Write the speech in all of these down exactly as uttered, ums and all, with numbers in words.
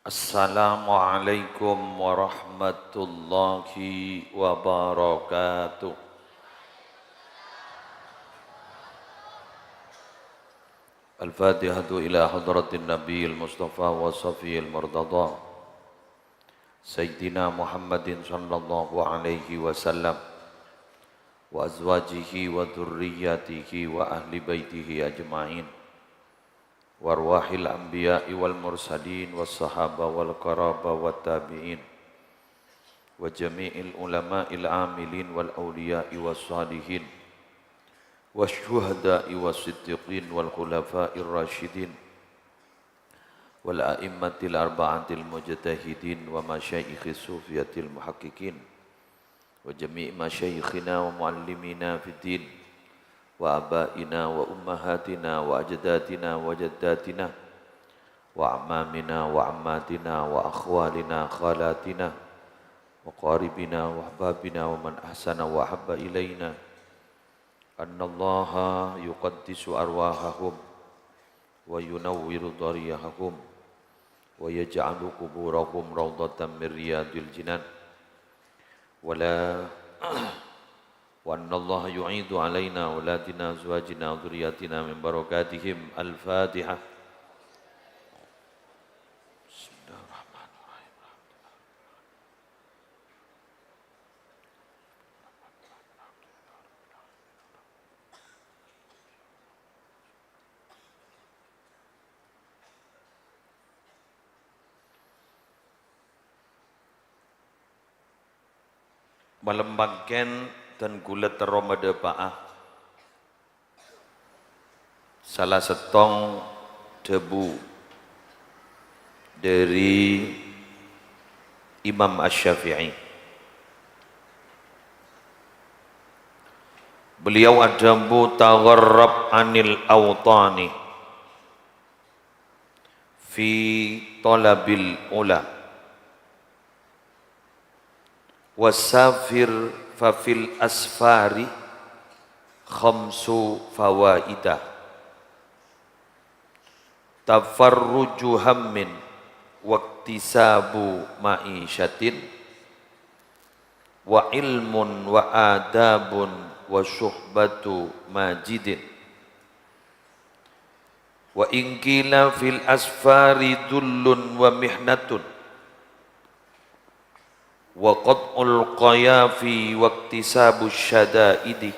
Assalamualaikum warahmatullahi wabarakatuh. Al-Fatihatu ila hadratin Nabiyil Mustafa wa Safiyil Murtada, Sayyidina Muhammadin sallallahu alaihi wasallam, wa azwajihi wa dzurriyyatihi wa ahli baitihi ajma'in, wa arwahil anbiya'i wal mursalin, was sahaba wal qaraba wat tabi'in, wa jami'il ulama'il amilin wal auliya'i was salihin, was syuhada'i was siddiqin wal khulafa'ir rasyidin, wal a'immatil arba'atil mujtahidin wa masyayikhis sufiyatil muhaqqiqin, wa jami'i masyayikhina wa muallimina fid din, wa abaina wa ummahatina wa ajdadina wa jaddatina, wa ammamina wa ammatina wa akhwalina khalatina, wa qaribina wa ahbabina wa man ahsana wa ahabba ilaina. Annallaha yuqaddisu arwahahum wa yunawwiru dharihahum wa yaj'alu quburahum raudhatan min riyadhil jinan. Wa la, wa annallaha yu'idu alaina auladina, azwajina, wa dzurriyyatina min barakatihim. Al-Fatihah. Bismillahirrahmanirrahim. Malem mangkèn dân kaulâ terro madhâpa'a sala sèttong dhâbu dhâri Imam Asy-Syafi'i. Beliau adhâbu, "Tagharrab 'anil awtani fi thalabil 'ula." "Wasafir fa fil asfari khamsu fawaida. Tafarruju hammin waktisabu ma'isyatin, wa ilmun wa adabun wa suhbatu majidin." Wa in qila fil asfari dhullun wa mihnatun, wa qat'ul qayafi waktisabu syada'idi,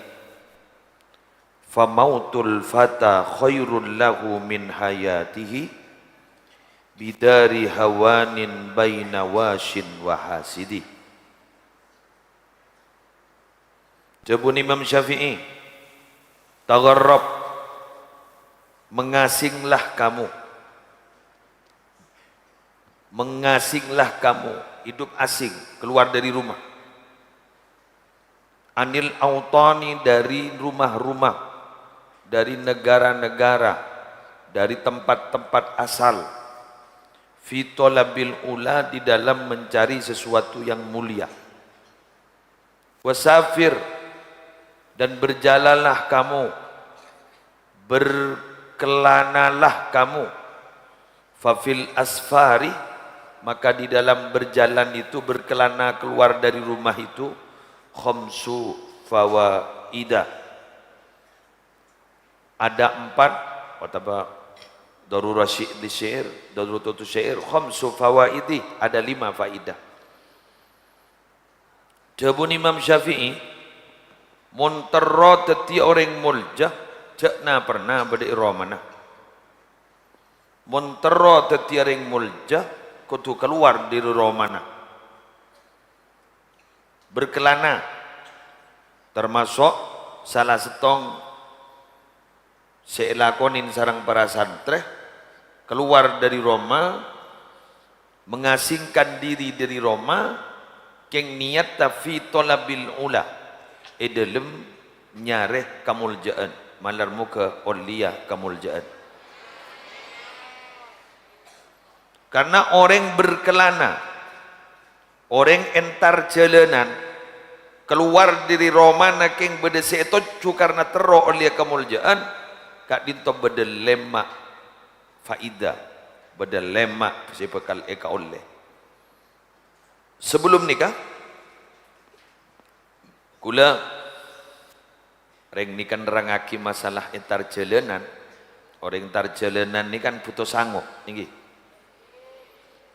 fa mautul fata khairul lahu min hayatihi bidari hawanin baina wasyin wa hasidi. Dhâbuna Imam Syafi'i, "Tagharrab, mengasinglah kamu. Mengasinglah kamu, hidup asing, keluar dari rumah. 'Anil awtani, dari rumah-rumah, dari negara-negara, dari tempat-tempat asal. Fi thalabil 'ula, di dalam mencari sesuatu yang mulia. Wasafir, dan berjalanlah kamu, berkelanalah kamu. Fa fil asfari, maka di dalam berjalan itu, berkelana keluar dari rumah itu, khamsu fawaida. Ada empat, otabâ darurah syi-, di syair, daruratu syair, khamsu fawaidi, ada lima faidah." Dhâbuna Imam Syafi'i, "Mon terro dhâddhiyâ orèng molja, jhâ' na-perna bâdâ è romana. Mon terro dhâddhiyâ orèng molja, kodhu kalowar dâri romana." Berkelana, tamaso' sala sèttong sè èlakonè sareng para santrè, kalowar dâri roma, mengasingkan diri dâri roma, kèng niyatta fi thalabil 'ula, è dâlem nyarè kamolja'an, malar moghâ ollèya kamolja'an. Karena orèng berkelana, orèng entar jhâlânan, kalowar dâri romana kèng bâdâ sè ètojjhu karena terro ollèya kamolja'an, ka'dinto bâdâ lèma' faidah. Bâdâ lèma' sè bhâkal èkaollè. Sabellunna nèka, kaulâ rèng nèka nerrangngaghi masalah entar jhâlânan. Orèng entar jhâlânan nèka kan bhuto sango, èngghi.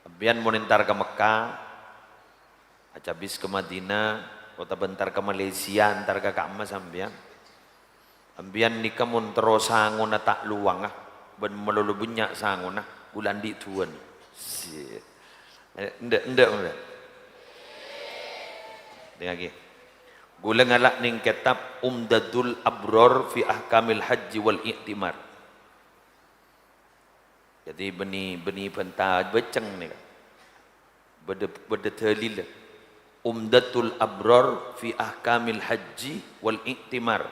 Sampèyan mon entar ka Mekkah, acabis ka Madinah, otabâ entar ka Malaysia, entar ka ka'emma sampèyan. Sampèyan nèka mon terro sangona ta' lowangnga, bân malolo bânnya' sangona, kaulâ andi' duwân. Sè-, eh, endâ', endâ', endâ'. Dengngaghi. Kaulâ ngala' neng kètab Umdatul Abror fi Ahkamil Hajji wal I'timar. Dhâddhi bânnè, bânnè bhânta bâceng nèka. Bâdâ, bâdâ dalil. Umdatul Abror fi Ahkamil Hajji wal I'timar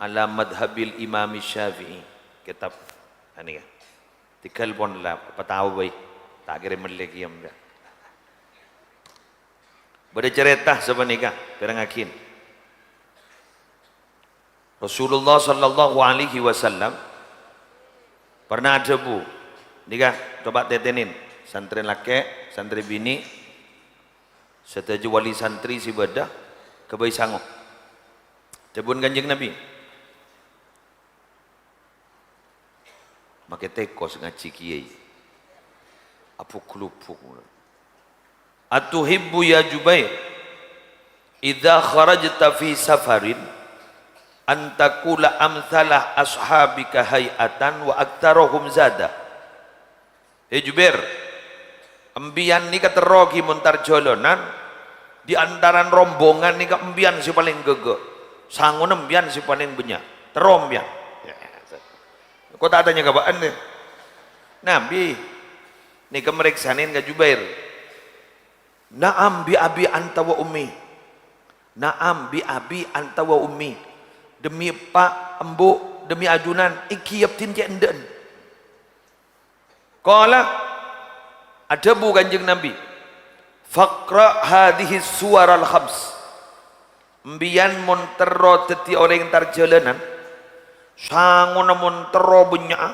ala Madhabil Imam Syafi'i. Kètab, anèka. Tèghâl pon la, apa tao bhâi. Ta' kèra mellè kèya, enggak. Bâdâ carèta sapanèka, pèrengngaghi. Rasulullah sallallahu alaihi wasallam pernah adhâbu, nèka, coba tètènè, santrè lakè', santrè binè', sadhâjâ wali santrè sè bâdâ, ghâbây sango. Dhâbuna Kanjeng Nabi, "Makè tèko sè ngajhi kèyaè. Abuk-lubuk." "Atuhibbu ya Jubair, idza kharajta fi safarin, an taqula amtsala ashabika hay'atan wa aktsarahum zada?" "He Jubair, embiyan nèka terro ghi' mon entar jhâlânan, di antarana rombongan nèka embiyan sè palèng ghâghâ, sangona embiyan sè palèng bânnya'. Terro embiyan." Engko' ta' atanya ka bâ'na, Nabi nèka marèksanè ka Jubair. "Na'am bi abi anta wa ummi. Na'am bi abi anta wa ummi. Demi eppa', embu', demi ajunan, èngghi abdhina cè' endâ'ân." Qala, adhâbu Kanjeng Nabi, "Faqra hadhihi suwaral khams." Embiyan mon terro dhâddhi orèng entar jhâlânan, sangona mon terro bânnya'a,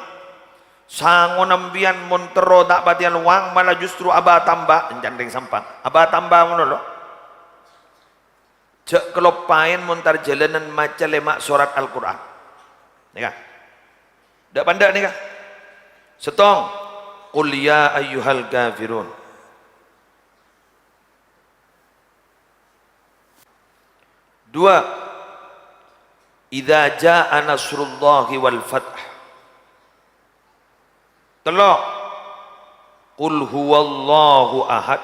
sangona embiyan mon terro ta' patèya lowang, mala justru abâ tamba, èncantèng sampang, abâ tamba malolo. Jhâ' kaloppaè mon entar jhâlânan maca lèma' sorat Al-Qur'an. Nèka. Dâ' pandâ' nèka. Sèttong, "Qul ya ayyuhal kafirun." Dua, "Idza jaa nasrullahi wal fath." Tello', "Qul huwallahu ahad."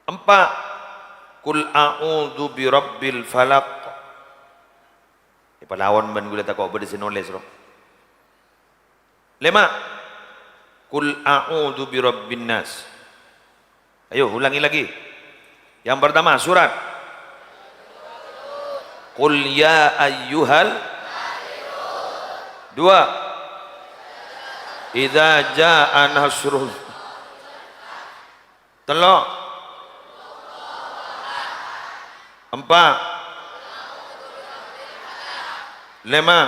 Empa', "Qul a'udzu birabbil falaq." Èpalawon bân ghulâ tako' bâdâ sè nolès, ro. Lèma', "Qul a'udzu birabbin nas." Ayo, ulangi lagi. Yang pertama, surat. "Qul ya ayyuhal." Dua. "Idza jaa nasrul." Tello'. Empa'. Lèma'.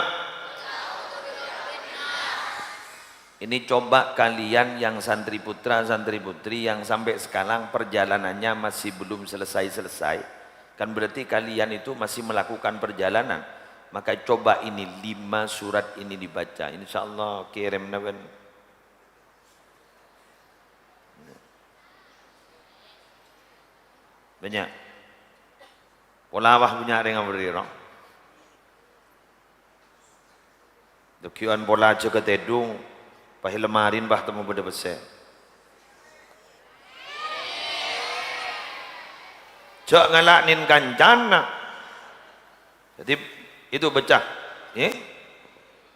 Ini coba kalian yang santri putra, santri putri yang sampai sekarang perjalanannya masih belum selesai-selesai, kan berarti kalian itu masih melakukan perjalanan. Maka coba ini lima surat ini dibaca. Insya Allah kèrèm nawen. Bânnya'. Pola wah bânnya' rèng aberri', ro. Dâgghi'ân pola jâgâ tèdung, pas è lemarin pas temmo bâdâ pèssè. Jhâ' ngala' nèn kancana. Jadi, itu pecah. Eh?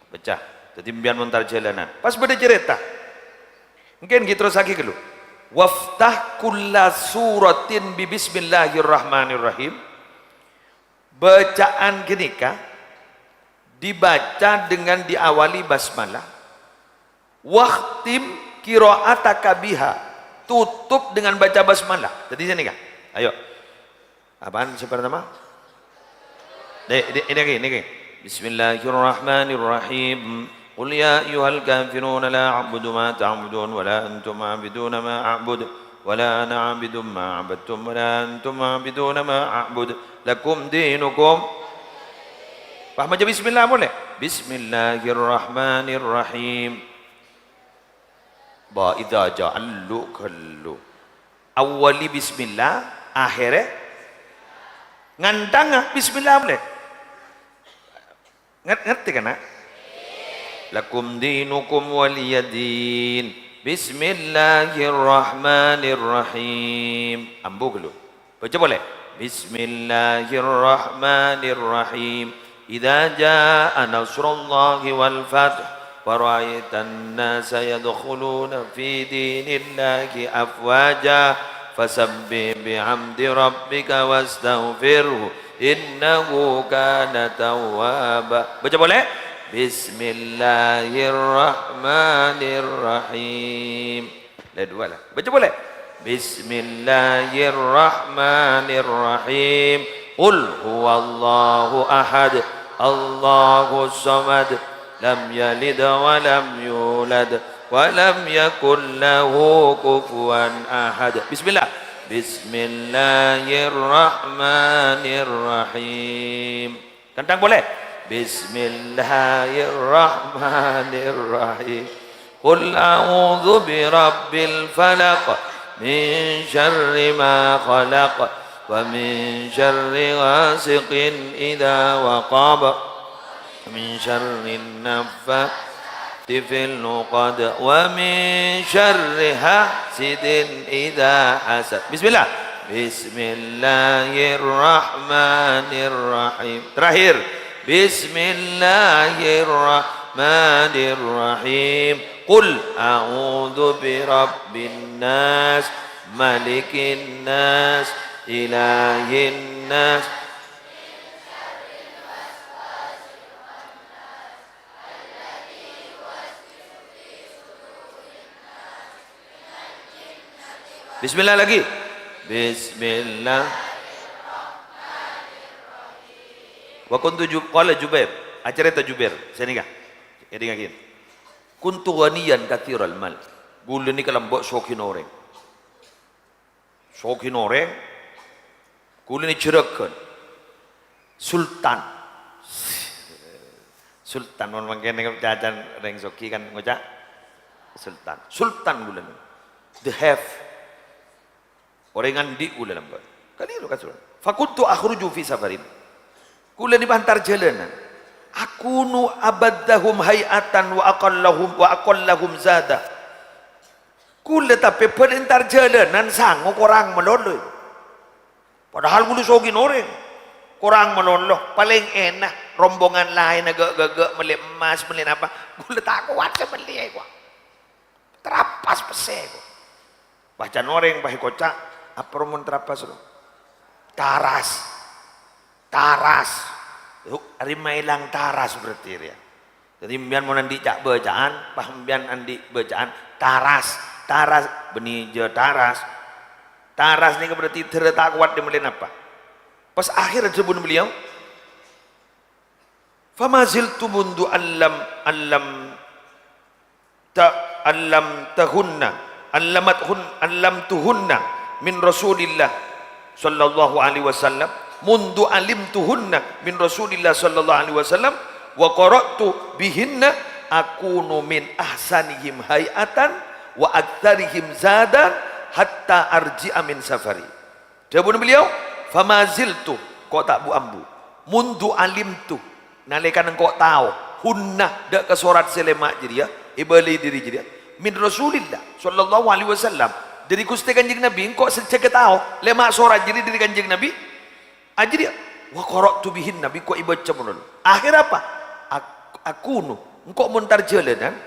Pecah. Jadi, embiyan mon entar jhâlânan. Pas bâdâ carèta. Mungkin kita terus lagi dulu. "Waftah kulla suratin bi bismillahirrahmanirrahim." Bacaan ghânèka dibaca dengan diawali basmalah. "Wakhtim qira'ataka biha." Tutup dengan baca basmalah. Jadi sini, Kak. Ayo. Apaan sè pertama? Dek, dek, ini lagi, ini lagi. "Bismillahirrahmanirrahim. قل يا أيها الكافرون لا أعبد ما تعبدون ولا أنتم عابدون ما أعبد ولا أنا عابد ما عبدتم ولا أنتم عابدون ما أعبد لكم دينكم. Pas maca bismillah mole. Bismillahirrahmanirrahim. Ba, idza ja'allu kallu. Awwali bismillah, akhire ngantanga bismillah mole. Nger-, ngerti kan, Nak? Lakum dinukum waliyadin. Bismillahirrahmanirrahim. Ambu ghâllu. Baca polè. Bismillahirrahmanirrahim. Idza jaa nasrullahi wal fath, wa ra'aitan nasa yadkhuluna fi dinillahi afwaja, fasabbih bihamdi rabbika wastaghfirhu, innahu kana tawwaba. Baca polè. Bismillahirrahmanirrahim. Lè duwâ' la. Baca polè. Bismillahirrahmanirrahim. Qul huwallahu ahad. Allahus samad. Lam yalid wa lam yulad. Wa lam yakul lahu kufuwan ahad. Bismillah. Bismillahirrahmanirrahim. Kantang polè. Bismillahirrahmanirrahim. Qul a'udzu birabbil falaq. Min syarri ma khalaq. Wa min syarri ghasiqin idza waqab. Wa min syarrin naffatsati fil 'uqad. Wa min syarri hasidin idza hasad. Bismillah. Bismillahirrahmanirrahim. Terakhir. Bismillahirrahmanirrahim. Qul a'udzu birabbin nas, malikin nas, ilahin nas. Bismillah lagi. Bismillah. Wa kuntu Ju-, qala Jubair. Acarèta Jubair. Sanèka. Èdingngaghi. Kuntu ghaniyan katsiral mal. Ghulâ nèka lambâ' sogina orèng. Sogina orèng. Ghulâ nè jhurâghân. Sultan. Sultan, mon mangkèn nèng cacana rèng soghi kan ngoca' sultan. Sultan ghulâ nè. The have. Orèng andi' ghulâ lambâ'. Kaliru kan sultan. Fakuntu akhruju fi safarin. Ghulâ nè pas entar jhâlânan. Akunu abadzahum hay'atan wa aqallahum, wa aqallahum zada. Ghulâ tapè bân entar jhâlânan sango korang malolo. Padahal ghulâ sogina orèng. Korang malolo, palèng èna rombongan laènna ghâ'-ghâ'-ghâ' mellè emmas, mellè napa. Ghulâ ta' kowat sè mellè, kok. Trapas pèssè, kok. Bâcana orèng pas èkoca', apa rombongan trapas, lo? Taras. Taras. Yuk, arèya maèlang taras berarti rèya. Dhâddhi, sampèyan mon andi' ca'-bâca'an, pas sampèyan andi' bâca'an, taras, taras, bânnè jhâ' taras. Taras nèka berarti dhârâ ta' kowat dâ' mellè napa. Pas akhèr dhâbuna beliau, "Fama ziltu mundu allam, allam ta-, allamtahunna, allamathun-, allamtuhunna min Rasulillah sallallahu alaihi wasallam, mundu alimtuhunna min Rasulillah sallallahu alaihi wasallam, wa qara'tu bihinna akunu min ahsanihim hay'atan wa aktsarihim zadan hatta arji'a min safari." Dhâbuna beliau, "Fama ziltu," ko' ta' bu-ambu, "mundu alimtu," nalèkana engko' tao, "hunna," dâ' ka sorat sè lèma' jârèya, èbâlâi dâri jârèya, "min Rasulillah sallallahu alaihi wasallam," dâri Ghustè Kanjeng Nabi, engko' sajjhegghâ tao, lèma' sorat jârèya dâri Kanjeng Nabi, ajârèya, "wa qara'tu bihinna," bi' engko' èbâca malolo. Akhèr apa? Ak-, akunu, engko' mon entar jhâlânan,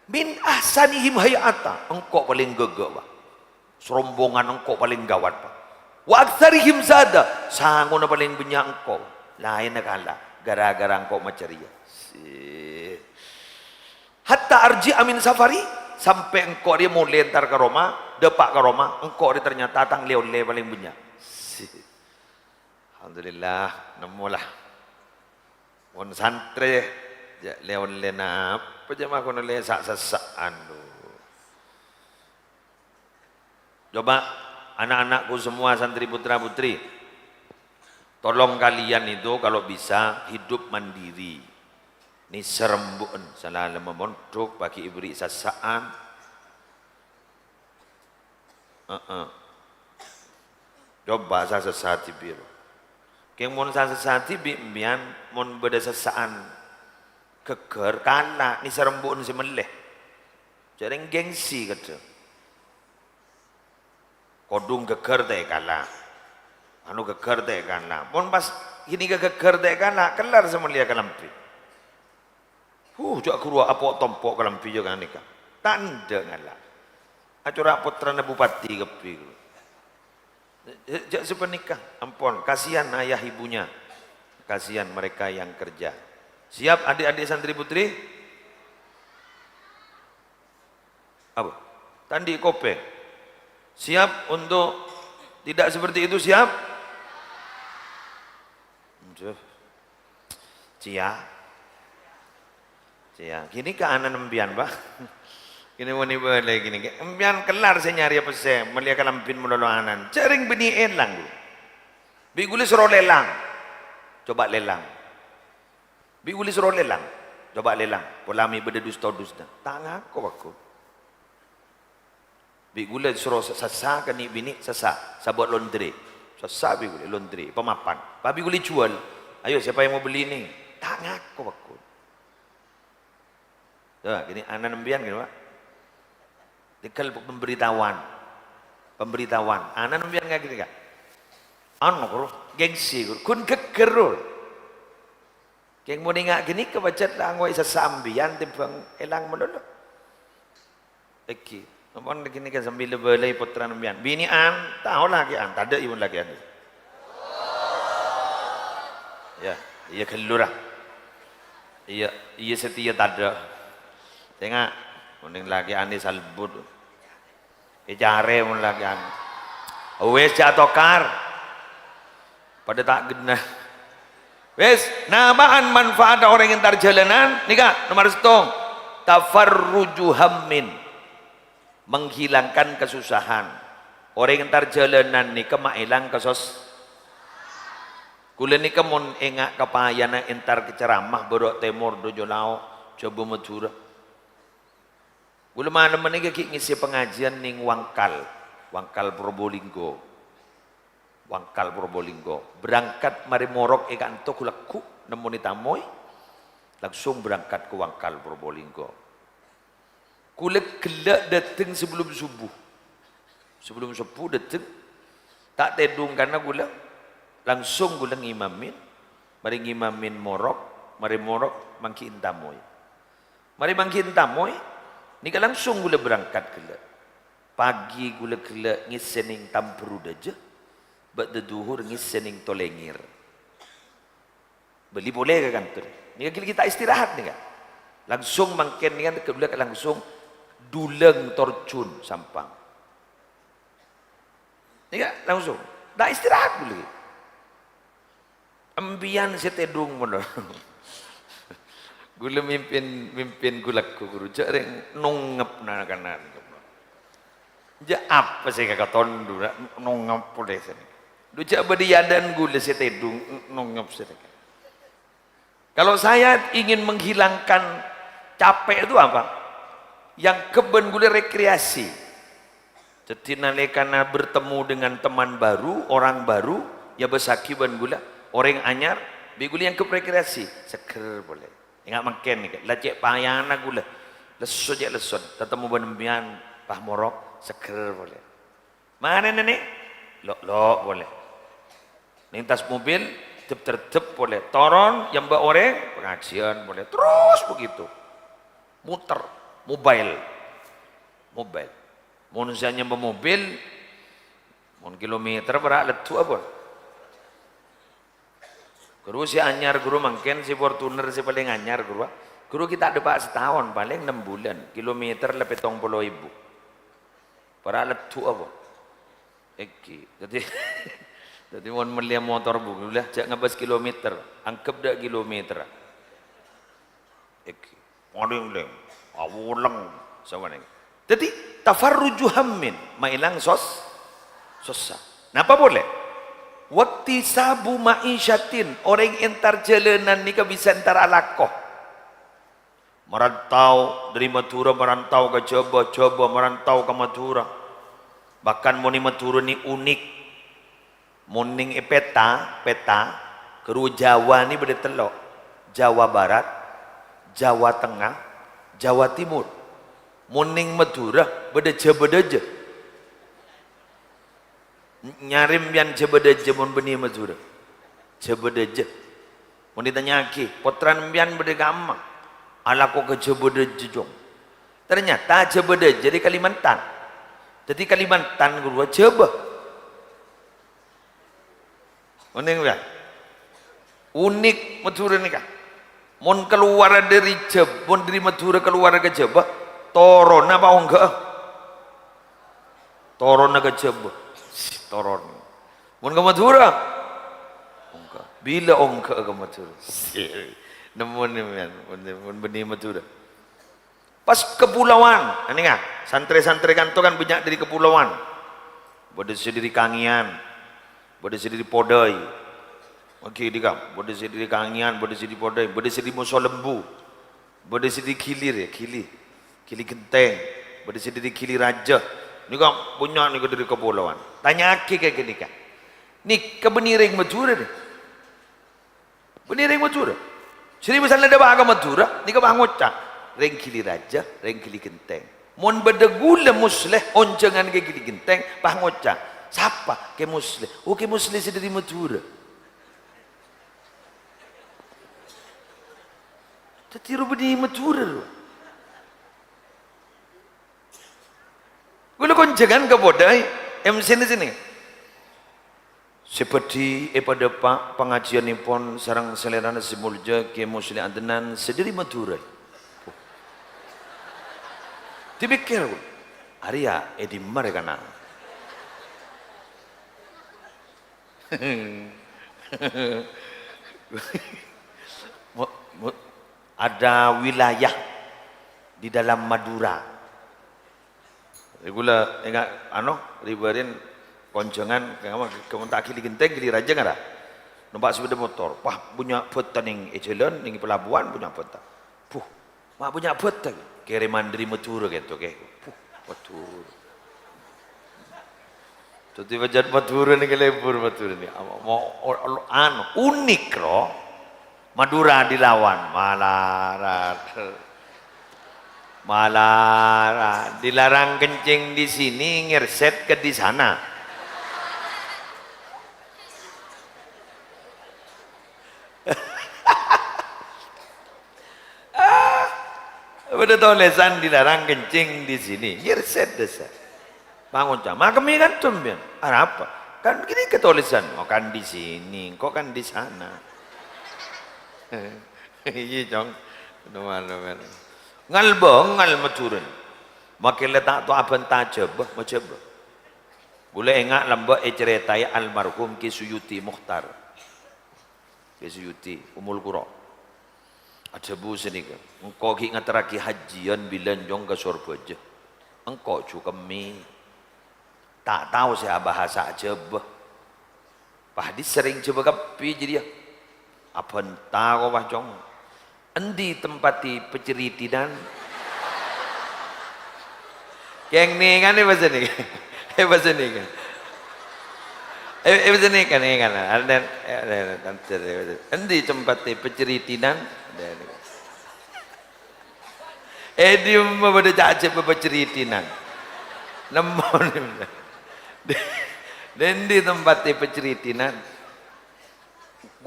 "min ahsanihim hay'ata," engko' palèng ghâghâ, Pak. Sarombongan engko' palèng ghâwât, Pak. "Wa aktsarihim zada," sangona palèng bânnya' engko'. Laènna kala, ghârâ-ghârâ engko' macârèya. Si-, "hatta arji'a min safari," sampè' engko' rèya molè entar ka roma, dâpa' ka roma, engko' rèya ternyata tang lè-ollè palèng bânnya'. Si-, Alhamdulillah, nemmo la. Mon santrè Ja', lè-ollèna apa, ja', ma' kono lè sa'-sessa'an, lu. Coba, anak-anakku semua, santri putra-putri, tolong kalian itu kalau bisa hidup mandiri. Nèser embu'en, salalemma mondhuk, paghi' èberri' sessa'an. Heeh. Coba sa-sessa dhibi', bâ. Kèng mon sa-sessa dhibi', empèyan mon bâdâ sessa'an ghâgghâr, kala, nèser embu'en sè mellè. Jhâreng gengsi kadhâng. Kodhung ghâgghâr ta' èkala. Anu ghâgghâr ta' èkala. Mon pas ghânèka ghâgghâr ta' èkala, kellar sè mellèya kalambhi. Huh, ja' ghuru apo' tompo' kalambhi ja' ghânèka. Ta' endâ' ngala'. Acora' pottrana bupati kabbhi, ghuru. Ja', ja' sapanèka, ampon. Kasihan ayah ibunya. Kasihan mereka yang kerja. Siap, adik-adik santri putri? Apa? Ta' andi' kopèng. Siap untuk tidak seperti itu, siap? Aduh. Cia. Cia. Ghânèka ana'na empèyan, Pak. Ghânèka mon èbâlâi ghânèka. Empèyan kellar sè nyarèya pèssè, mellèya kalambhin malolo ana'na. Jhâreng bânnè èlang, Bu. Bi' ghulâ soro lèlang. Coba lèlang. Bi' ghulâ soro lèlang. Coba lèlang. Pola mè' bâdâ dus-todusna. Ta' ngako, Pak. Bi' ghulâ soro sa-, sassa kènè' binè' sassa, sabâ' laundry. Sassa bi' ghulâ laundry, pamapan. Pas bi' ghulâ juwâl. Ayo, siapa yang mau beli ini? Ta' ngako, Pak. Coba, ghânèka ana'na empèyan ghânèka, Pak. Tinggal pemberitahuan. Pemberitahuan. Ana'na empèyan ngako ghânèka. Anu, ghuru, gengsi, ghuru. Ghun ghâgghâr, ghuru. Kèng mon enga' ghânèka pajhât la ngoè sassa empèyan tèmbhâng èlang malolo. Èngghi, ampon ghânèka sambi èbâlâi pottrana empèyan. Binè'an, tao lakè'an, tadâ' èbun lakè'an. Iyâ, iyâ ghâllu ra. Iyâ, iyâ satèya tadâ'. Sènga', mon lakè'an èsalbut. Ècarè mon lakè'an. Wis, jhâ' tokar. Padâ ta' ghenna. Wis, napa'an manfaat orèng entar jhâlânan? Nèka, nomor sèttong. Tafarruju hammin. Menghilangkan kesusahan. Orèng entar jhâlânan nèka maèlang kasos-, Ghulâ nèka mon enga' kapaèyana entar ka ceramah bârâ' tèmor, dâjâ lao', Jhâbâ Madhurâ. Ghulâ malem nèka ghi' ngèssè pangajiân neng Wangkal, Wangkal Probolinggo. Wangkal Probolinggo. Berangkat marè morok è ka'anto ghu-lagghu' nemmonè tamoy, langsung berangkat ka Wangkal Probolinggo. Ghulâ ghellâ' dâteng sabellum subuh. Sabellum subuh dâteng, ta' tèdung kana ghulâ, langsung ghulâ ngimamè, marè ngimamè morok, marè morok mangghi'in tamoy. Marè mangghi'in tamoy, nèka langsung ghulâ berangkat ghellâ'. Pagi ghulâ ghellâ' ngèssè neng Tamberru Dâjâ, bâdâ dhuhur ngèssè neng Tolèngèr. Bâli polè ka kantor. Nèka ghi' ta' istirahat nèka. Langsung mangkèn nèka ghulâ langsung dulang torjun Sampang. Nèka langsung. Ta' istirahat ghulâ. Empèyan sè tèdung mono. Ghulâ mimpin, mimpin ghulâ ghuru jhâ' rèng nongngep na-, kana-, jhâ' apa sè kakaton dhu, nongngep polè sè nèka. Dhu jhâ' bâdâ è adâ'na ghulâ sè tèdung, nongngep sè nèka. Kalau saya ingin menghilangkan capek itu apa? Yang kebân ghulâ rekreasi. Jadi nalèkana bertemu dengan teman baru, orang baru, èabâssaghi bân ghulâ, orèng anyar, bi' ghulâ èangghep rekreasi, seger polè. Enga' mangkèn nèka, la cè' paèyana ghulâ. Lesso cè' lesso, tatemmo bân empèyan, pas morok, seger polè. Marèna nè, lo'-lo' polè. Neng attas mobil, dep-terdep polè. Toron, èambâ' orèng, pangajiân polè. Terus begitu. Muter, mobile. Mobile. Mon sè èambâ' mobil, mon kilometer para' leddhu' apa? Ghuru sè anyar, ghuru mangkèn sè Fortuner sè palèng anyar, ghuru, ah. Ghuru ghi' ta' dâpa' sataon, palèng nem bulân, kilometer la pèttong polo èbu. Para' leddhu' apa? Èngghi. Dhâddhi, dhâddhi mon mellèya motor, Bu, la jhâ' ngabâs kilometer, angghep dâ' kilometer. Èghi, palèng-lèng, awolèng, sapanèka. Dhâddhi, tafarruju hammin, maèlang sos-, sossa. Napa polè? Waktisabu ma'isyatin, orèng entar jhâlânan nèka bisa entar alako. Merantau dâri Madhurâ, merantau ka Jhâbâ, Jhâbâ merantau ka Madhurâ. Bahkan mon è Madhurâ nè unik. Mon nèng è peta, peta, ghâruwa Jawa nè bâdâ tello', Jawa Barat, Jawa Tengah, Jawa Timur. Mon nèng Madhurâ bâdâ Jhâbâ Dâjâ. Nyarè sampèyan Jhâbâ Dâjâ mon bânnè è Madhurâ. Jhâbâ Dâjâ. Mon ètanya'aghi, "Pottrana sampèyan bâdâ è kamma?" "Alako ka Jhâbâ Dâjâ, Cong." Ternyata Jhâbâ Dâjâ dâri Kalimantan. Dhâddhi Kalimantan ghâruwa Jhâbâ. Onèng, ya? Unik Madhurâ nèka. Mon kalowar dâri Jhâb-, mon dâri Madhurâ kalowar ka Jhâbâ, toronna apa ongghâ'â? Toronna ka Jhâbâ. Toron. Mon ka Madhurâ? Ongghâ. Bilâ ongghâ'â ka Madhurâ? Nemmo nè, mèn, mon, mon bânnè Madhurâ. Pas kapulawan, anènga, santrè-santrè kanto kan bânnya' dâri kapulawan. Bâdâ sè dâri Kangeyan, bâdâ sè dâri Podai. Oke, dika, bâdâ sè dâri Kangeyan, bâdâ sè dâri Podai, bâdâ sè dâri Mosolembu, bâdâ sè dâri Gili, ya, Gili. Gili Genteng, bâdâ sè dâri Gili Raja. Nèka bânnya' nèka dâri kapulawan. Tanya'aghi ka ghânèka. Nèka bânnè rèng Madhurâ, nè? Bânnè rèng Madhurâ. Sè misalna dâpa' ka Madhurâ, nèka pas ngoca', "Rèng Gili Raja, rèng Gili Genteng." Mon bâdâ ghulâ Musleh onjhângan ka Gili Genteng, pas ngoca', "Sapa?" "Kè Musleh." "Oh, Kè Musleh sè dâri Madhurâ." Dhâddhi ro bânnè Madhurâ, ro. Ghulâ konjhângan ka Podai, M C-na sènè. Sè bhâdhi èpadâpa' pangajiyânnèpon sareng salèrana sè molja Kè Musleh Adnan sè dâri Madhurâ. Dipèkkèr, "Arèya è dimma rè kana'?" Mo-, mo-, ada wilayah di dalam Madura. Ghulâ enga', ano, rè-bâri'ân konjhângan, kemma, kemma ta' Gili Genteng, Gili Raja ngara. Nompa' sepeda motor. Wah, bânnya' bhâta nèng è jhâlân, nèng pelabuhan bânnya' bhâta. Buh, ma' bânnya' bhâta. Kèrèman dâri Madhurâ kènto, kè. Buh, Madhurâ. Dhâddhi pajhât Madhurâ nèka lebur Madhurâ nèka. Mo-, o-, o-, anu, unik, ro. Madura dilawan, malarat. Malarat. Dilarang kencing di sini, ngerset ke di sana. Ah, bâdâ tolèsan dilarang kencing di sini, ngerset dâsa. Pangonca, "Makemmè kan sampèyan?" "Arapa?" "Kan ghânèka tolèsan." "Oh, kan di sini, engko' kan di sana." Iyâ, Cong. Nomer-nomer. Ngal-bângal Madhurâ. Makè la ta' to abhânta Jhâbâ, ma' Jhâbâ. Ghulâ enga' lambâ' ècarètaè almarhum Kè Suyuti Mukhtar. Kè Suyuti, Ummul Qura. Adhâbu sanèka, "Engko' ghi' ngaterraghi hajjiyân bilân, Cong, ka Sorbhâjâ. Engko' jhu kemmè. Ta' tao sè abhâsa Jhâbâ. Pas dhi' serrèng Jhâbâ kabbhi jârèya. Abhânta ko, wah, Cong. Endi tempattè pacaritinan?" Kèng nèngana bhâsa nèka. Eh, bhâsa nèka. Eh, eh, bhâsa nèka, nèngana. Artèna, eh, eh, eh, endi tempattè pacaritinan? Eh, dimma bâdâ ca'-, ca' pacaritinan? Nemmo, nemmo. Endi tempattè pacaritinan?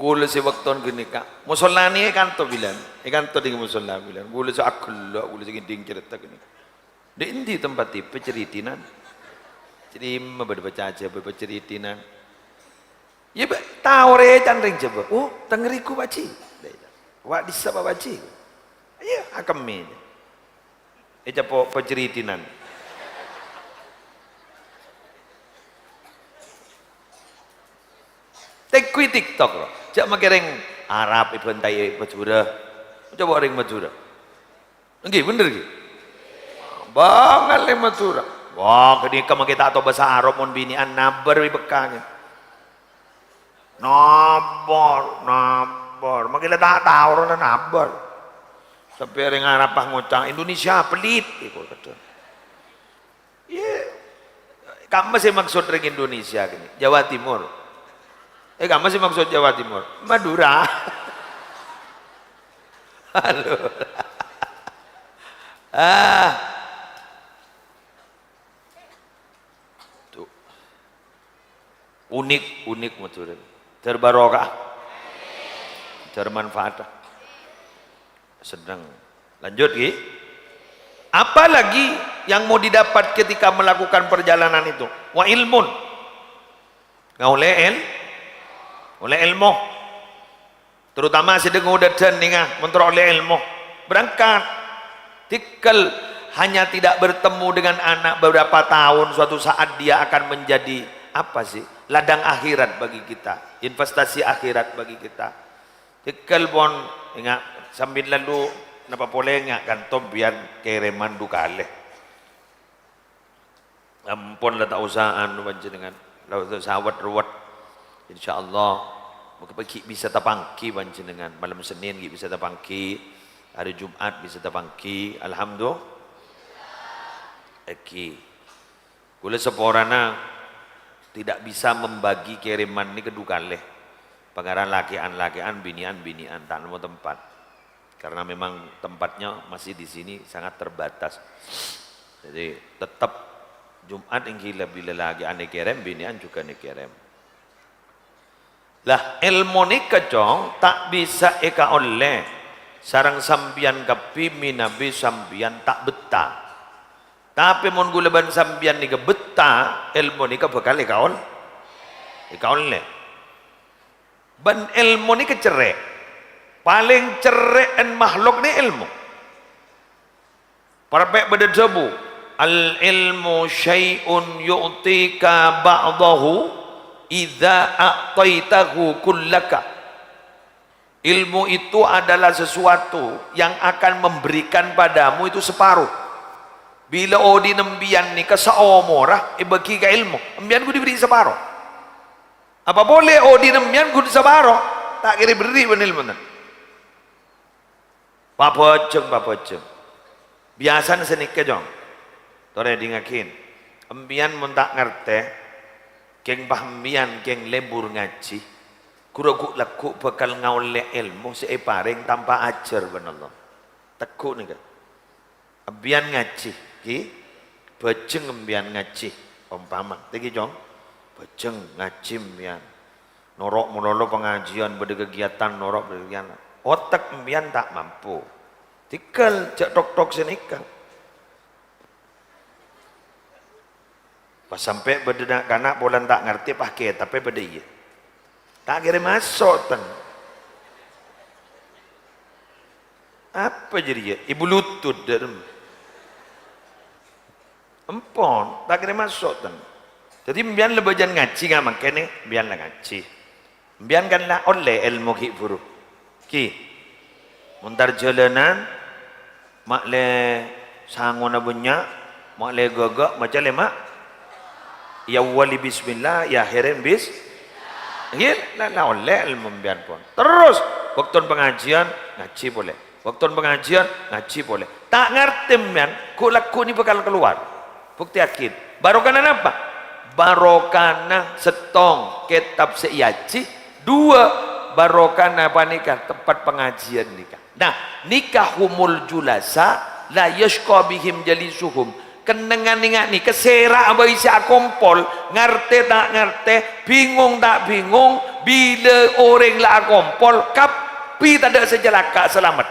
Ghulâ sè bâkto ghânèka, mosollana è kanto bilân, è kanto dhinggâ mosolla bilân. Ghulâ sè aghellâ', ghulâ sè ngèdhing carèta ghânèka. Dhi' endi tempattè pacaritinan? Dimma bâdâ pacaca bâ-, pacaritinan. Iyâ, bâ, tao rè can rèng Jhâbâ. "Oh, tang rèko, Pak Ji." "Wa' dissa', Pak Ji." "Iyâ, akemmè." Ècapo' pacaritinan. Tèngghuy TikTok, ro. Jhâ' makè rèng Arab èbhântaè Madhurâ. Coba rèng Madhurâ. Ènggi, bhender, ghi? Bângal è Madhurâ. Wah, ghânèka mangkè ta' tao bhâsa Arab mon binè'an, nabâr bi' pekka, ghi. Nabâr, nabâr. Mangkè la ta' tao, ora nabâr. Sampè' orèng Arab pas ngoca' Indonesia, pelit, èko kadhâng. Iyâ. Kamma sè maksod rèng Indonesia kènè'? Jawa Timur. Eh, kamma sè maksod Jawa Timur? Madura. Halo. Ah. Tuh. Unik, unik Madura. Dhâr barokah. Dhâr manfaat. Seneng. Lanjut, ghi. Apalagi yang mau didapat ketika melakukan perjalanan itu? Wa ilmun. Ngaollè èl-, ngaollè èlmo. Terutama sè dâ' ngodâdân nènga, mon terro ollè èlmo. Berangkat. Tèkèl hanya tidak bertemu dengan anak beberapa tahun, suatu saat dia akan menjadi, apa sih, ladang akhirat bagi kita, investasi akhirat bagi kita. Tèkèl pon, enga', sambi lalu napa polè enga' kanto biyan kèrèman du kalè. Ampon la ta' osa anu panjhennengan, la ta' osa wet-ruwet. Insyaallah, mangkè ghi' bisa tapangghi panjhennengan. Malem Senin ghi' bisa tapangghi, hari Jumat bisa tapangghi. Alhamdulillah. Ènggi. Kaulâ saporana tidak bisa membagi kèrèman nèka du kalè. Pangaran lakè'an-lakè'an, binè'an-binè'an, ta' nemmo tempat. Karena memang tempatnya masih di sini sangat terbatas. Jadi, tetep Jumat ènggi la bilâ lakè'an èkèrèm, binè'an jhughân èkèrèm. Lah, èlmo nèka, Cong, ta' bisa èkaollè sareng sampèyan kabbhi mènabi sampèyan ta' bettah. Tapè mon kaulâ bân sampèyan nèka bettah, èlmo nèka bhâkal èkaol-, èkaollè. Bân èlmo nèka cerrè'. Palèng cerrè'en mahluk nè èlmo. Parpè' bâdâ dhâbu, "Al-ilmu syai'un yu'tika ba'dahu idza a'taitahu kullaka." Ilmu itu adalah sesuatu yang akan memberikan padamu itu separuh. Bilâ odi'na sampèyan nèka saomorra èbâghi ka èlmo, sampèyan ghu' èberri' saparo. Apa polè odi'na sampèyan ghu' saparo, ta' kèra èberri' bân èlmona. Pabhâjâng, pabhâjâng. Biyasana sanèka, Cong. Torè èdingngaghi. Sampèyan mon ta' ngartè, kèng pas sampèyan kèng lebur ngajhi, ghuru ghu'-lagghu' bhâkal ngaollè èlmo sè èparèng tanpa ajhâr bân Allah. Tegghu' nèka. Sampèyan ngajhi, ghi? Bhâjâng sampèyan ngajhi, ompama. Tènggi, Cong. Bhâjâng ngajhi sampèyan. Noro' malolo pangajiân, bâdâ kegiatan, noro' bâdâ kegiatan. Otak sampèyan ta' mampu. Tèkèl, jhâ' tok-tok sanèka. Pas sampè' bâdâ na'-kana' polana ta' ngartè, pas kètabbhâ bâdâ iyâ. Ta' kèra maso', ten. Apa jârèya? Ibu lutut, dâ' remma. Empon, ta' kèra maso', ten. Dâddhi, sampèyan la bâjâna ngajhi, nga' mangkèn, sampèyan la ngajhi. Sampèyan kan la ollè èlmo ghi' bhuru. Ghi. Mon tar jhâlânan, ma' lè sangona bânnya', ma' lè ghâghâ', maca lè ma'. È awwalè bismillah, è akhèrè bis-, ghi, la, la ollè èlmo sampèyan pon. Terros, bâktona pangajiân, ngajhi polè. Bâktona pangajiân, ngajhi polè. Ta' ngartè, mèn, ghu'-lagghu' nè bhâkal kalowar. Buktèyaghi. Barokana napa? Barokana sèttong kètab sè èajhi, duwâ', barokana panèka tempat pangajiân nèka. Nah, nikahumul julasa la yasyqa bihim jalisuhum. Kennengnganna nga' nèka sèra'a bhâi sè akompol, ngartè ta' ngartè, bingung ta' bingung, bilâ orèng la akompol, kabbhi tadâ' sè calaka' salamet.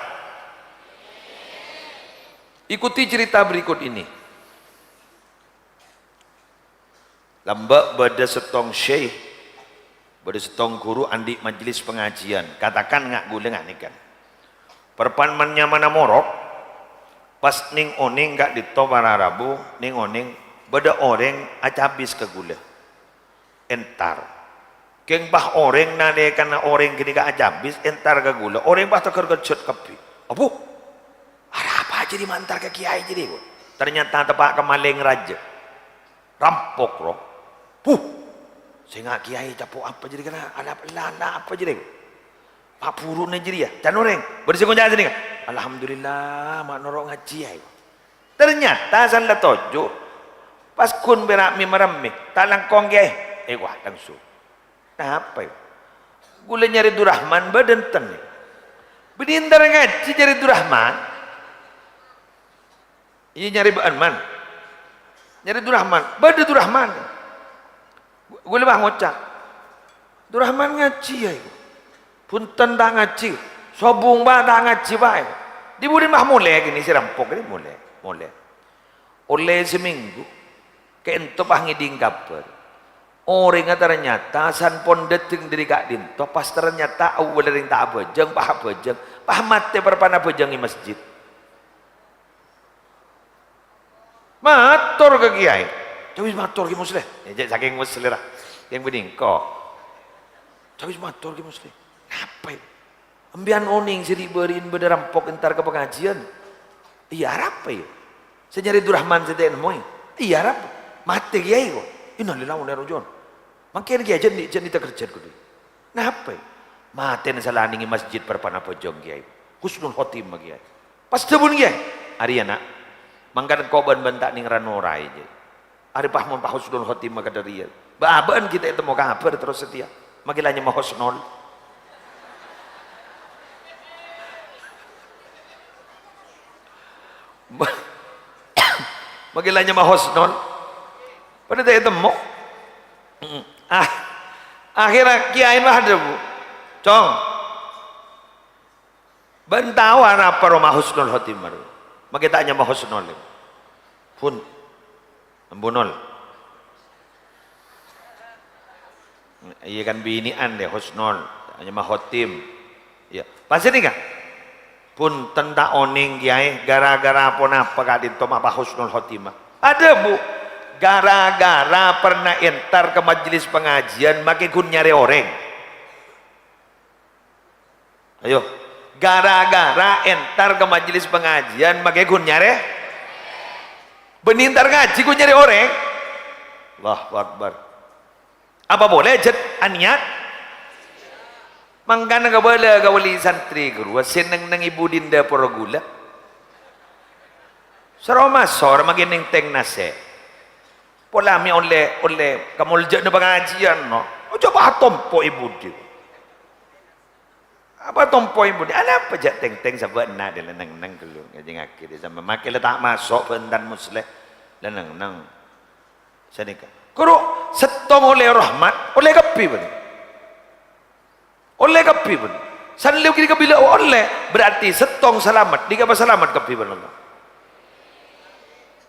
Ikuti cerita berikut ini. Lambâ' bâdâ sèttong syekh, bâdâ sèttong ghuru andi' majelis pangajiân, katakan nga' ghulâ nga' nèka. Parappa'na man-nyamana morok, pas nèng-onèng ka'dinto para rabu, nèng-onèng bâdâ orèng acabis ka ghulâ. Entar. Kèng pas orèng nalèkana orèng ghânèka acabis, entar ka ghulâ, orèng pas tèghâr kejjhât kabbhi. "Abu, arapa Jadi ma' entar ka kèyaè jadi, Bu. Ternyata teppa' ka malèng rajâ. Rampok, ro. Puh! Sènga' kèyaè capo' apa jadi kèra? Alap-, la-, la-, apa jadi? Paburuna jadi ya. Can orèng. Bâdâ sè ngoca' sènèka. Alhamdulillah, ma' noro' ngajhi ya. Ternyata sala toju'. Pas ghun pèra' mè-maremmè. Ta' langkong kèyaè. Eh, wah, langsung. Napa ya? Ghulâ nyarè Durrahman bâdâ enten. Bânnè entar ngajhi nyarè Durrahman. Iyâ, nyarè bâ'ân, Man. Nyarè Durrahman. Bâdâ Durrahman. Ghulâ bâ ngoca', "Durrahman ngajhi, ya, iku. Bhunten ta' ngajhi. Sobung, Pak, ta' ngajhi, Pak." Di-budi bâ molè kènè' sè rampok kènè' molè. Molè. Ollè samènggu. Ka'ènto pas ngèdhing kabhâr. Orèngnga ternyata san pon dâteng dâri ka'dinto, pas ternyata awwâl orèng ta' abhâjâng, pas abhâjâng. Pas matè parpa'na abhâjâng è masjid. Mator ka kèyaè. "Cawis mator, Kè Musleh." Ya, cè' sakèng Musleh, ra. Yang bâdâ engko'. "Cawis mator, Kè Musleh." "Napa, ya? Empèyan onèng sè ri'-bâri'na bâdâ rampok entar ka pangajiân?" "Iyâ, arapa, ya? Sè nyarè Durrahman sè ta' nemmoè." "Iyâ, arapa? Matè kèyaè, ko'." "Innalillahi wa inna ilaihi raji'un." Mangkèn kèyaè jhâ' ni-, jhâ' nèka kerjâ ghâdhu. Napa? Matèna sala nèng è masjid parpa'na abhâjâng kèyaè. Husnul khotimah kèyaè. Pas dhâbuna kèyaè. Arèya, Na'. Mangkana engko' bân bân ta' nèng ra-noraè, jâ. Arè pas mon pas husnul khotimah kadhâriyâ. Bâ-, bâ'ân ghi' ta' ètemmo kabhâr terros satèya. Makè la nyama Husnul. Makè la nyama Husnul. Padâ ta' ètemmo. Mm-mm. Ah, akhèrra kèyaèna adhâbu, "Cong, bân tao arapa roma Husnul Khotimah, ro? Makè ta' nyama Husnul, ya?" "Pon, Ambu Nol." "Iyâ kan binè'an, dâ, Husnul, ta' nyama Khotim." Iyâ, pas nèka. "Bhunten ta' onèng, Kèyaè, gara-gara ponapa ka'dinto ma' pas Husnul Khotimah?" Adhâbu, "Gara-gara pernah entar ka majelis pangajiân makè ghun nyarè orèng." Ayo, gara-gara entar ka majelis pangajiân makè ghun nyarè. Bânnè entar ngajhi ghun nyarè orèng. Allahu Akbar. Apa polè jhât anèyat? Mangkana kabâlâ ka wali santrè ghâruwa sè neng-neng è budina dâpor ghulâ. Soro masor mangkèn nèng tèng nasè'. Pola mè' ollè, ollè kamoljâ'ânna pangajiân, no. Oja patompo' è budi. Apa tompo' è budi? Anapa jhâ' tèng-tèng sabâ' enna' dâ' la neng-neng ghâllu ngajhingngaghi dâ' sampèyan. Makè la ta' maso' bhântan Musleh la neng-neng. Sanèka. Ghuru, sèttong ollè rahmat, ollè kabbhi bânnè. Ollè kabbhi bânnè. Sanlèu ghânèka bilâ ollè, berarti sèttong salamet, dhika pasalamet kabbhi bân Allah.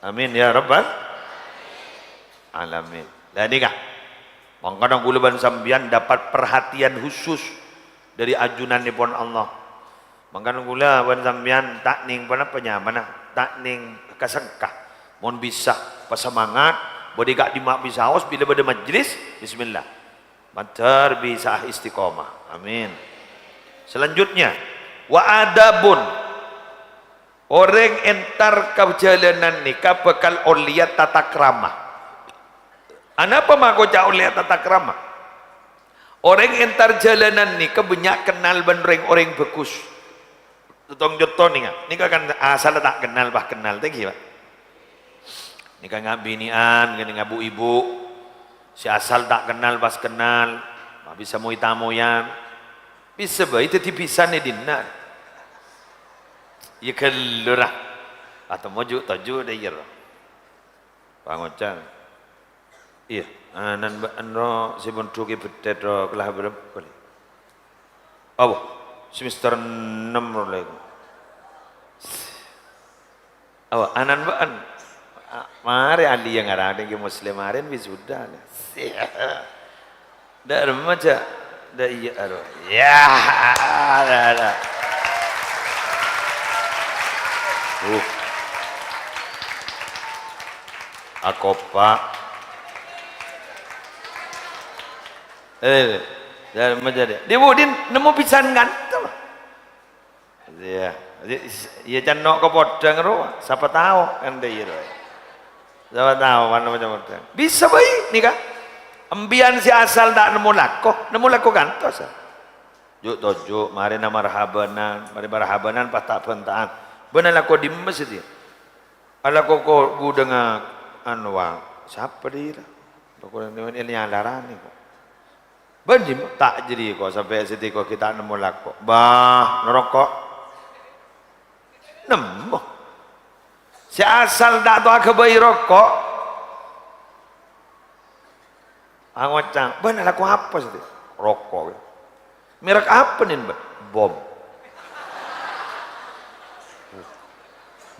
Amin ya rabbal alamin. Lah nèka, mangkana ghulâ bân sampèyan dapat perhatian khusus dâri ajunannèpon Allah. Mangkana ghulâ bân sampèyan ta' nèng ponapa nyamana, ta' nèng ka-sengka. Mon bisa, pasemangat, bâdâ è ka'dimma bisaos, bilâ bâdâ majelis, bismillah. Mandhâr bisaa istiqomah. Amin. Selanjutnya, wa adabun. Orèng entar ka jhâlânan nèka bhâkal ollèya tatakrama. Anapa makoca' ollèya tatakrama? Orèng entar jhâlânan nèka bânnya' kennal bân rèng-orèng bhâghus. Tong-cotto nèka, nèka kan asalla ta' kennal, pas kennal, ta' ènggi, Pak? Nèka nga-, binè'an, nèka bu-ibu, sè asal ta' kennal, pas kennal, ma' bisa moy-tamoyan. Bisa bhâi dhâddhi bhisan è dinna'. Iyâ ghâllu, ra. Atemmo ju'-toju' dâ' iyâ, ra. Pangoca'. Iyâ, anan bâ'ân ro sè mondhuk è Beddhât ro kellas bârâmpa, lè? Apa? Semester ennem ro, lè. Apa? Anan bâ'ân. A-, marè aliyâ ngarang dâ' Kè Musleh marèn wisuda, lè. Dâ' remma jhâ'? Dâ' iyâ aro. Ya, dâ', dâ'. Uh. Akopa. Eh, dâ' remma jhâ'? Dhi-budhi nemmo bhisan nganto. Iyâ. Jadi, s-, ya, can no' ka podhâng rowa, sapa tao kan dâ' iyâ rowa. Sapa tao kan no' ka podhâng. Bisa bhâi nèka. Embiyan sè asal ta' nemmo lako, nemmo lako kantos. Ju'-toju', marèna marhabanan, marè marhabanan pas ta' bhânta'an. Bâ'na lako dimma sè dhiyâ? Alako ko-, ghudhângnga anu, wa, sapa dhiyâ? Pokokna nyalaranè ko'. Bânnè, ta' jârèya ko' sampè' sè dhika ghi' ta' nemmo lako. Bâh, naroko'. Nemmo. Sè asal ta' tao aghâbây roko'. Angoca', "Bâ'na lako apa sè dhika?" "Roko'." "Merek apa nin, Bâ'?" "Bom."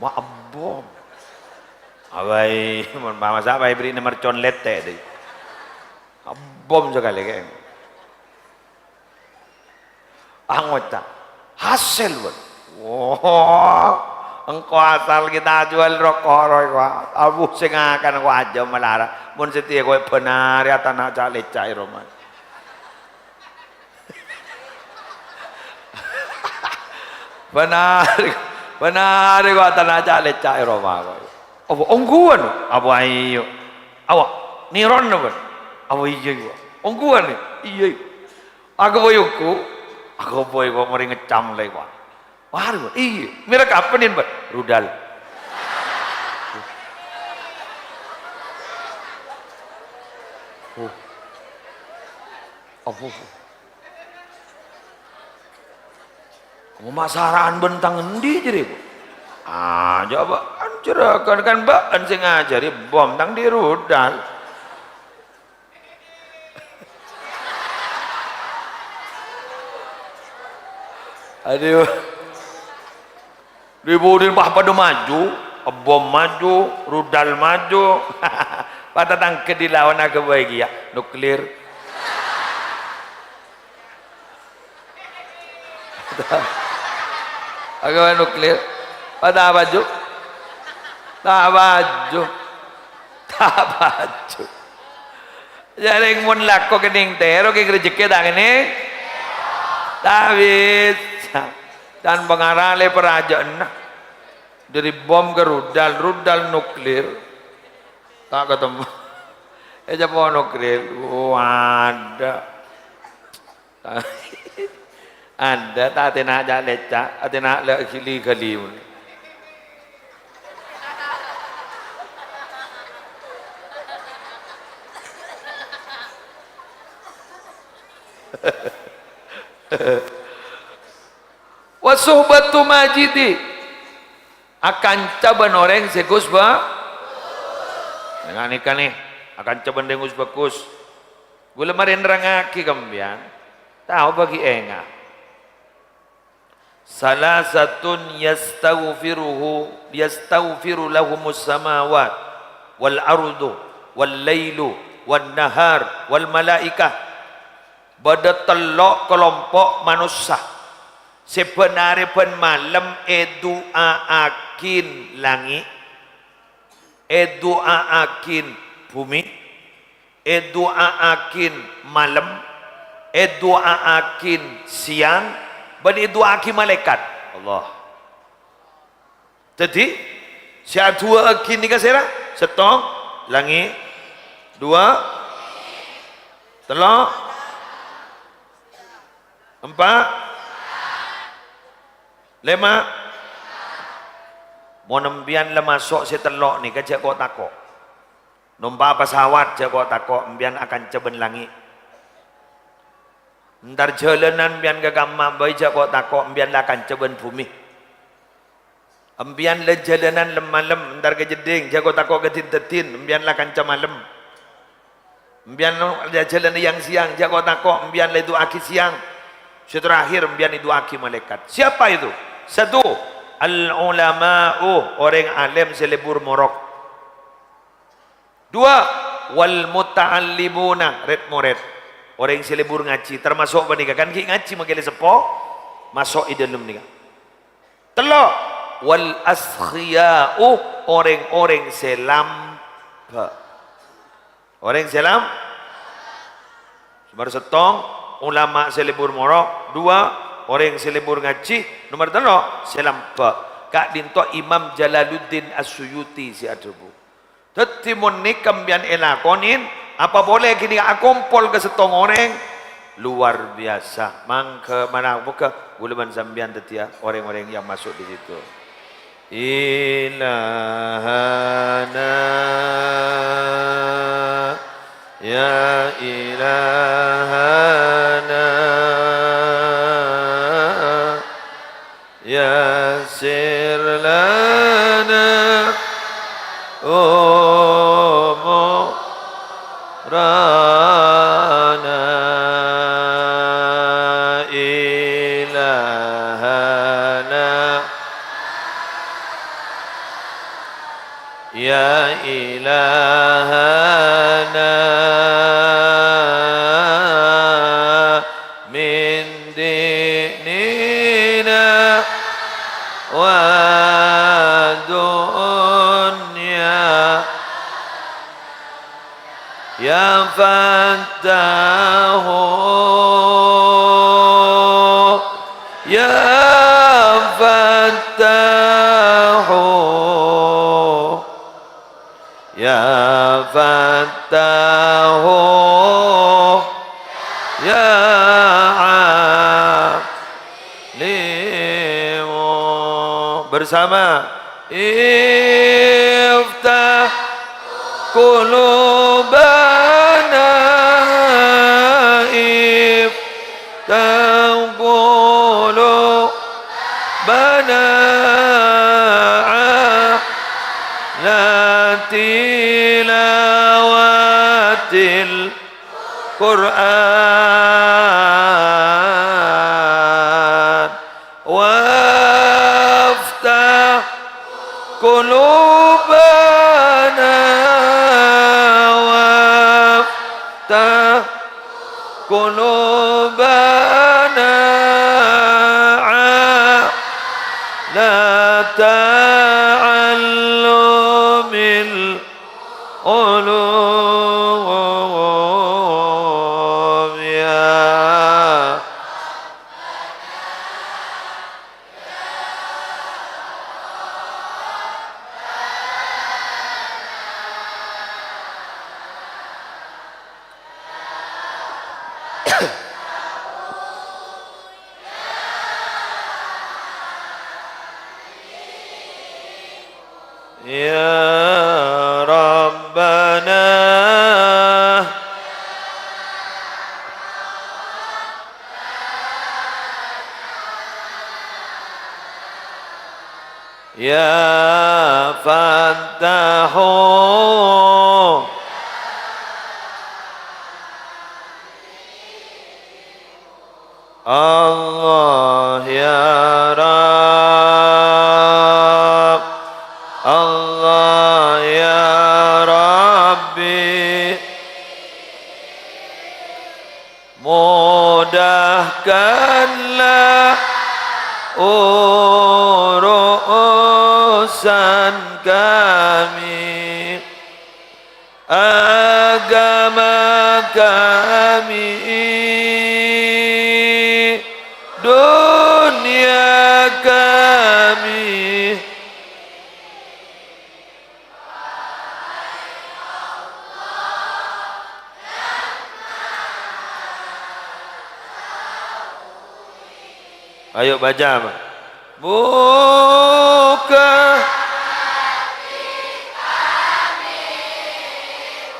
"Ma' bom?" "Awai, mon masa apa èbherri'na mercon lètè' dâi." Bom sakalè kèng. Angoca', "Hasèl, Bâ'." "Wah, engko' asal ghi' ta' ajhuwâl roko' rowa, Wa'. Abu sè ngakan ko' ajâm malarat. Mon satèya ko' bânarè atana ca'-lèca' è roma." "Bânarè, bânarè ko' atana ca'-lèca' è roma ko'." "Apa ongghuwân?" "Apa iyâ." "Apa nèron apa?" "Apa iyâ, Wa'." "Ongghuwân, iyâ." "Aghâbây ongghu?" "Aghâbây ko' marè ngècam lè, Wa'." "Wah, iyâ. Merek apa nin, Bâ'?" "Rudal." Oh. Apa? Apa masara'an bân tang endi jârèya, Bu? Ah, jhâ' bâ'ân jârèya, kan, kan bâ'ân sè ngajhâri, bom tang di' rudal. Aduh. Di-budina pas padâ maju, bom maju, rudal maju. Patatangghâ di laon aghâbây kèya, nuklir. Aghâbây nuklir. Pas ta' maju. Ta' maju. Ta' maju. Jhâreng mon lako kennèng tèro kèng rejekkè ta' kennèng? Ta' bisa. Can pangara lè parajâ'ânna. Dâri bom ka rudal, rudal nuklir. Ta' katemmo. È, jhâ' po nuklir. Oh, adâ'. Adâ', ta' atèna ca'-lèca', atèna la ghili-ghâli. Wa suhbatu majidi. Akanca bân orèng sè ghus ba-, nèka, nèka, nè, akanca bân orèng ghus bhâghus. Ghulâ marè nerrangngaghi ka sampèyan, tao bâgi enga'. Salasatun yastaghfiruhu, yastaghfiru lahumus samawat wal ardu wal lailu wan nahar wal malaikah. Bâdâ tello' kalompo' manossa sè bân arè bân malem èdu'a'aghin langngè', èdu'a'aghin bhumè, èdu'a'aghin malem, èdu'a'aghin sèyang, bân èdu'a'aghi malaèkat. Allah. Dhâddhi, sè adu'a'aghi nèka sèra? Sèttong, langngè'. Duwâ', tello', empa', lèma'. Mon empèyan la maso' sè tello' nèka, jhâ' ko'-tako'. Nompa' pasawat, jhâ' ko'-tako', empèyan akanca bân langngè'. Entar jhâlânan empèyan ka kamma bhâi, jhâ' ko'-tako', empèyan la akanca bân bhumè. Empèyan la jhâlânan lem-malem, entar ka jeddhing, jhâ' ko'-tako' ka din-dhâddhin, empèyan la kanca malem. Empèyan la jhâlâna yang-sèyang, jhâ' ko'-tako', empèyan la èdu'a'aghi sèyang. Sè terakhir, empèyan èdu'a'aghi malaèkat. Siapa itu? Satu, al-ulama'u, orèng alèm sè lebur morok. Dua, wal muta'allimuna, rèd-morèd. Orèng sè lebur ngajhi, tamaso' panèka, kan ghi' ngajhi mangkèn la seppo, maso' è dâlem nèka. Tello', wal askhiya'u, orèng-orèng sè lambâ'. Orèng sè lam-, nomor sèttong, ulama sè lebur morok. Dua, Orèng sè lebur ngajhi, nomer tello', sè lambâ'. Ka'dinto Imam Jalaluddin As-Suyuti sè adhâbu. Dhâddhi, mon nèka sampèyan èlakonè, apa polè ghânèka akompol ka sèttong orèng, luar biasa. Mangghâ, mara-, moghâ kaulâ bân sampèyan dhâddhiyâ orèng-orèng yang masuk di situ. Ilahana, ya ilahana, yassir lana umurana, ilahana. Ya ilahana, min dinina wa dunya. Ya Fattahu, ya Fattahu, ya Fattahu, ya Alimu. Bersama. Iftah qulubana, iftah qulubana ala tilawatil Qur'an. Waftah qulubana, waftah qulubana ala ta'allumil ulum, ya. Ya Rabbana. Ya Fattahu. Allah ya Rabb, Allah ya Rabbi, mudahkanlah urusan kami. Agama kami, dunia kami. Ayo baca, Pak. Buka,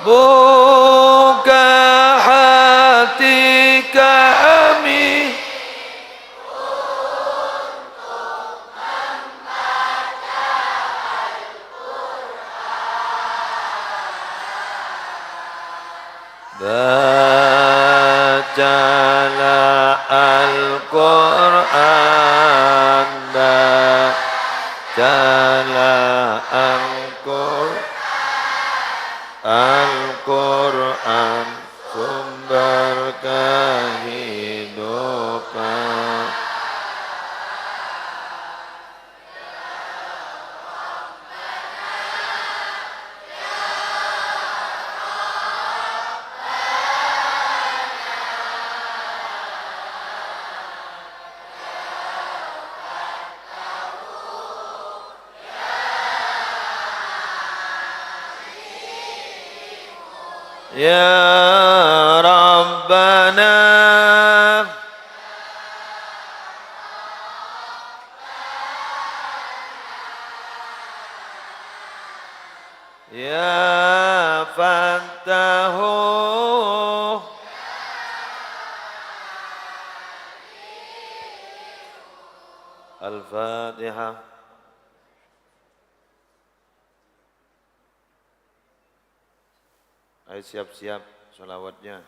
buka hati kami. Bacalah Al-Qur'an, bacalah Al-Qur'an, Al-Qur'an sumber kehidupan. يا ربنا. يا فتاح. الفاتحة. Ayo siap-siap sholawatnya.